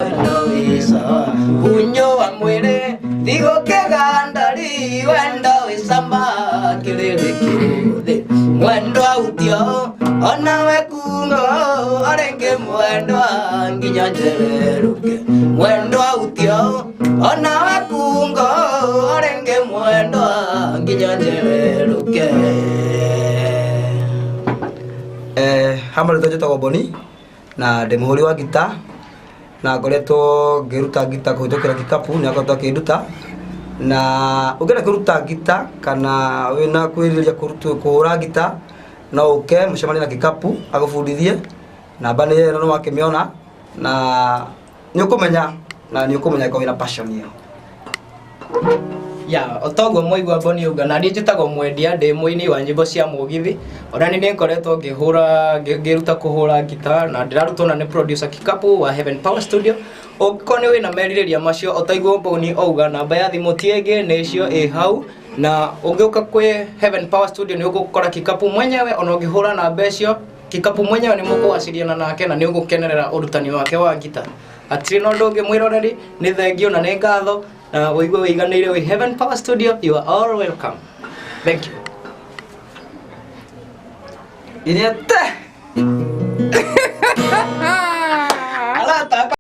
Wendo wĩ wa mwĩrĩ ndigũkĩgandari wendo wĩ cama kĩrĩrĩ kĩũthĩ mwendwa utio onawe kungo orĩngĩ mwendwa nginya njererũke mwendwa utio onawe kungo orĩngĩ mwendwa nginya njererũke. Hamwe rĩtwa njĩtagwo Boni na ndĩ mũhũri wa ngita na ngoretwo ngĩruta ngita kũhĩtũkĩra kikapu nĩ akoretwo akĩnduta. Na ũngĩenda kũruta ngita kana wĩna kwĩrirĩria kũhũra ngita, no ũke mũcemanie na kikapu agũbundithie. Namba nĩ ĩno, nĩ wakĩmĩona na nĩ ũkũmenya, na nĩ ũkũmenya angĩkorwo wĩna passion ĩyo. Ya otoguo mwaigua Boni auga, na niĩ njĩtagwo Mwendia, ndĩ mũini wa nyĩmbo cia mũgithi. Ona nĩ nĩngoretwo ngĩhũra ngĩruta kũhũra ngita na ndĩrarutwo na nĩ producer Kikapu wa Heaven Power Studio. Ũngĩkorwo nĩ wĩna merirĩria macio, otaiguo Boni auga, namba ya thimũ ti ĩngĩ nĩ icio ĩ hau, na ũngĩũka kwĩ Heaven Power Studio nĩ ũgũkora Kikapu mwenyewe. Ona ũngĩhũra namba icio, Kikapu mwenyewe nĩ mũkũwaciriana nake na nĩ ũgũkenerera ũrutani wake wa ngita. Hatirĩ na ũndũ ũngĩ, mwĩroreri, nĩ thengio na nĩ ngatho na ũigue wĩiganĩire wĩ Heaven Power Studio. You are all welcome, thank you. Iria te.